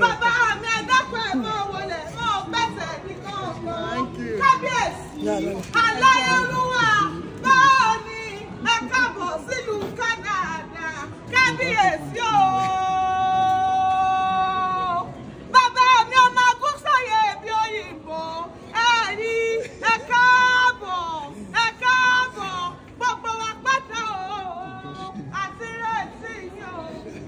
Bàbá mi ẹ dákun ẹ mọ́ wọlé mọ́ gbẹ́sẹ̀ ní kọ̀ọ̀kan. Kábíyèsí aláyélúwà báwo ni ẹ káàbọ̀ sílùú Canada. Kábíyèsí o. Bàbá mi ọmọ Agúnsáyé bí òyìnbó ẹ rí ẹ káàbọ̀ ẹ káàbọ̀ gbogbo wa pátá o àti retí yín o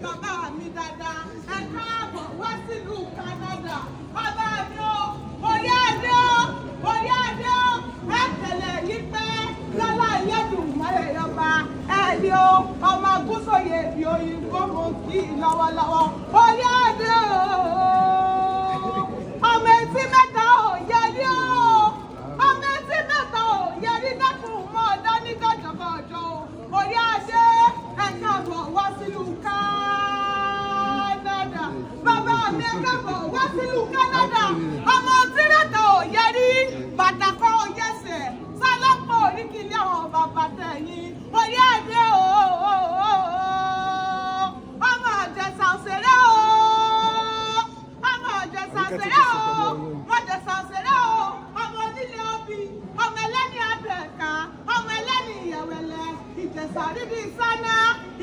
bàbá mi dáadáa ẹ káàbọ̀ wá sílùú Canada. Bàbá mi o orí adé o orí adé o ẹ tẹ̀lé yí pẹ́ lọ́lá Ẹlẹ́dùmarè ọba ẹ rí o ọmọ Agúnsáyé bí òyìnbó mo kí i lọ́wọ́lọ́wọ́ orí adé o ọmọ etí mẹ́ta ò yẹ rí o ọmọ etí mẹ́ta ò yẹ rí dákun mọ́ ọ̀dọ́ ní gàjọ̀gàjọ̀ o orí adé ẹ káàbọ̀ wá sílùú Canada. Bàbá mi ẹ káàbọ̀ wá sílùú Canada. Ọmọ etí mẹ́ta ò yẹ rí bàtà kan ò yẹsẹ̀ sálọ́pọ̀ oríkìlẹ̀ àwọn bàbá tẹ̀yìn orí adé o ọmọ Ìjẹ̀ṣà òṣèré o ọmọ Ìjẹ̀ṣà òṣèré o Ìjẹ̀ṣà òṣèré o ọmọ onílé obì ọmọ ẹlẹ́ni abẹ́ẹ̀ká ọmọ ẹlẹ́ni ìyẹ̀wẹ̀lẹ̀ Ìjẹ̀ṣà ríbi sáná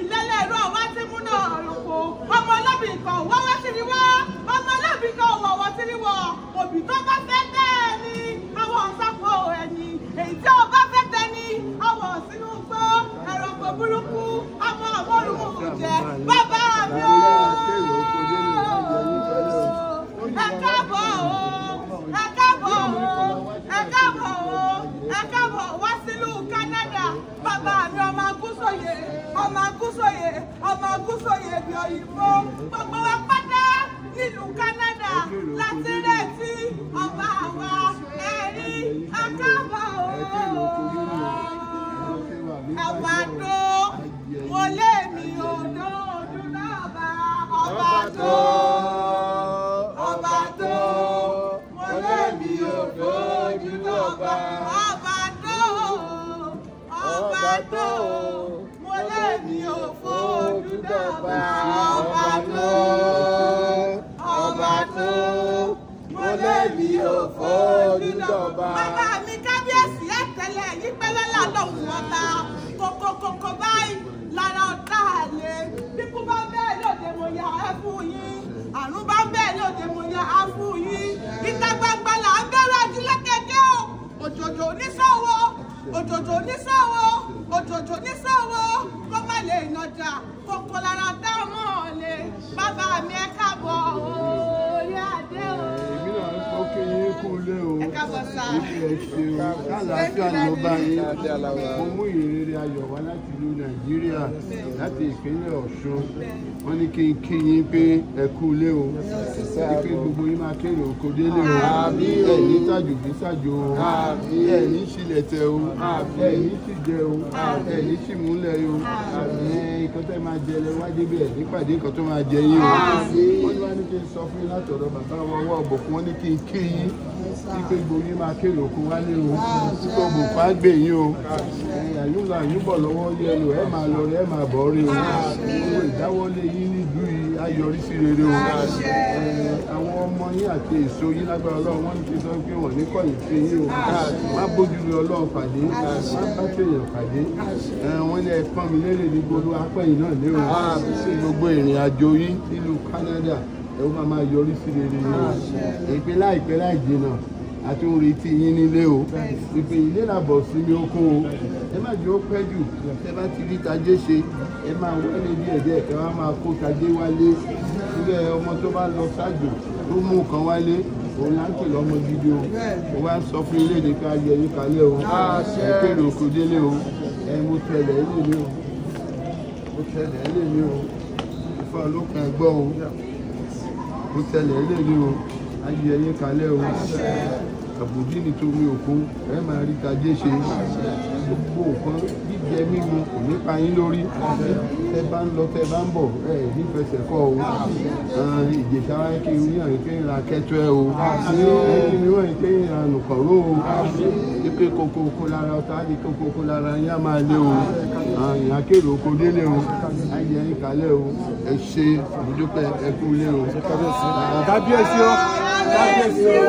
ìlẹ́lẹ̀ ẹ̀rọ wá sí múná ọ̀rọ̀kọ ọmọ ọlọ́bì kan wọ́wọ́ sí ni wọ́ ọmọ ọlọ́bì kan wọ̀wọ́ sí ni wọ́ òbí tó bá fẹ́ bẹ́ẹ̀ ni àwọn ọ̀sàpọ̀ ẹ̀yìn èyí tí ọba fẹ́ tẹ́ ni àwọn sínú gbọ́ ẹ̀rọ̀kọ̀ burúkú ọmọ àmọ́rùn jẹ bàbá mi o ẹ káàbọ̀ o ẹ káàbọ̀ o ẹ káàbọ̀ o ẹ káàbọ̀ wá sílùú Canada. Bàbá mi ọmọ Agúnsáyé ọmọ Agúnsáyé ọmọ Agúnsáyé bí òyìnbó gbogbo wa pátá nílùú Canada láti retí ọba wa ẹ̀rí ẹ káàbọ̀ o ẹ̀wà tó mo lé mi odò ọdún náà bá ọba tó ọba tó mo lé mi odò ọdún náà bá ọba tó ọba tó mo lé mi òfò ọdún náà bá ọba tó ọba tó mo lé mi òfò ọdún náà bá. Bàbá mi kábíyèsí ẹ tẹ̀lé yí pẹ́lẹ́lá lọ́hùn ọ̀tá kòkòkòkò báyìí lára ọ̀tá àlè bíkú bá bẹ́ẹ̀ lóde mo yà á fún yín àrùn bá bẹ́ẹ̀ lóde mo yà á fún yín ìta gbangba là ń bẹ̀rẹ̀ ajílẹ̀ kẹ̀kẹ́ o òjòjò oníṣòwò òjòjò oníṣòwò òjòjò oníṣòwò kó má lè nàjà kòkò lára táwọn ọ̀lẹ bàbá mi ẹ káàbọ̀ orí adé o. Èmi náà ó kí yín kú lé o. Ẹ káàbọ̀ sá. Ẹ ṣeun kálàáfíà ló bá yín. Mo mú ìrere ayọ̀ wá láti ìlú Nàìjíríà láti ìpínlẹ̀ Ọ̀ṣun. Wọ́n ní kí n kí yín pé ẹ kú lé o. Wípé gbogbo yín máa kéré oko délé o. Ẹ ní tàjòjì ṣàjò o. Ẹ ní ṣílẹ̀tẹ̀ o. Ẹ ní ṣìjẹ o. Ẹ ní ṣìmúlẹ̀ o. Nǹkan tẹ́ máa jẹ lẹ wá débẹ̀ ẹ̀ nípàdé nǹkan tó máa jẹ yín o. Wọ́n ní wá ní kí n sọ fún yín látọ̀dọ̀ bàbá wọn wọ́ ọ̀bọ̀kún wọn ní kí n kí yín wípé gbogbo yín máa kéré oko wálé o. Wípé òbòkun á gbè yín o. Àyùnlọ àyùnbọ̀ lọ́wọ́ yẹnu ẹ máa lọ ẹ máa bọ̀ rí o. Gbogbo ìdáwọ́lé yín nílùú yìí á yọrí sí rere o. Àwọn ọmọ yín àti èso yín lágbára Ọlọ́run wọ́n ti sọ pé wọ́n ní kọ̀yìn sí yín o. Má bójú rí Ọlọ́run pàdé, má bá tèèyàn pàdé. Wọ́n ní ẹ pọ́n mi lérè ní gbogbo apẹ́yìn náà lé o. Gbogbo ìrìn àjò yín nílùú Canada ẹ ó máa yọrí sí rere ni o. Èpè láìpẹ́ láì jìnnà àti ń retí yín nílé o. Ìpè ilé làbọ̀ sí mi oko o. Ẹ má jẹ́ ó pẹ́ jù. Ẹ bá ti rí tajé ṣe, ẹ máa wálé díẹ̀ díẹ̀ kẹ́ wá máa kó tajé wálé. Ilé ọmọ tó bá lọ sájò tó mú nǹkan wálé, òun là ń pè lọ́mọ gidi o. Mo wá ń sọ fún ilé ní ká yẹ yín kalẹ̀ o. Ẹ kéré oko délé o. Ẹ mo tẹ̀lé ilé mi o. Mo tẹ̀lé ilé mi o. Ifá olókun ẹgbọ́ o. Mo tẹ̀lé ilé mi o. Ayé ẹyẹ kalẹ̀ o. Àbòdí ni tomi òkun, ẹ máa rí tajé ṣe. Gbogbo nǹkan Jíjẹ mímu kò ní pa yín lórí. Tẹ bá ń lọ, tẹ bá ń bọ̀, ẹ ní fẹsẹ̀ kọ́ o. Ìjẹ̀ṣà wáyé kí n rí ọ̀rìn kí n ra kẹ́tọ́ ẹ o, kí n rí ọ̀rìn kí n ra nùkọ̀rọ̀ o, ipe kókókó lára ọ̀tá ní kókókó lára yín á máa lé o, ìyá kéré oko délé o, ayé yín kalẹ̀ o. Ẹ ṣe ìdúpẹ́, ẹ kú lé o. Kábíyèsí o, kábíyèsí o, kábíyèsí o.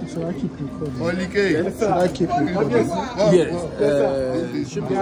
Should I keep recording? Olike. Should I keep recording? Yes. Should be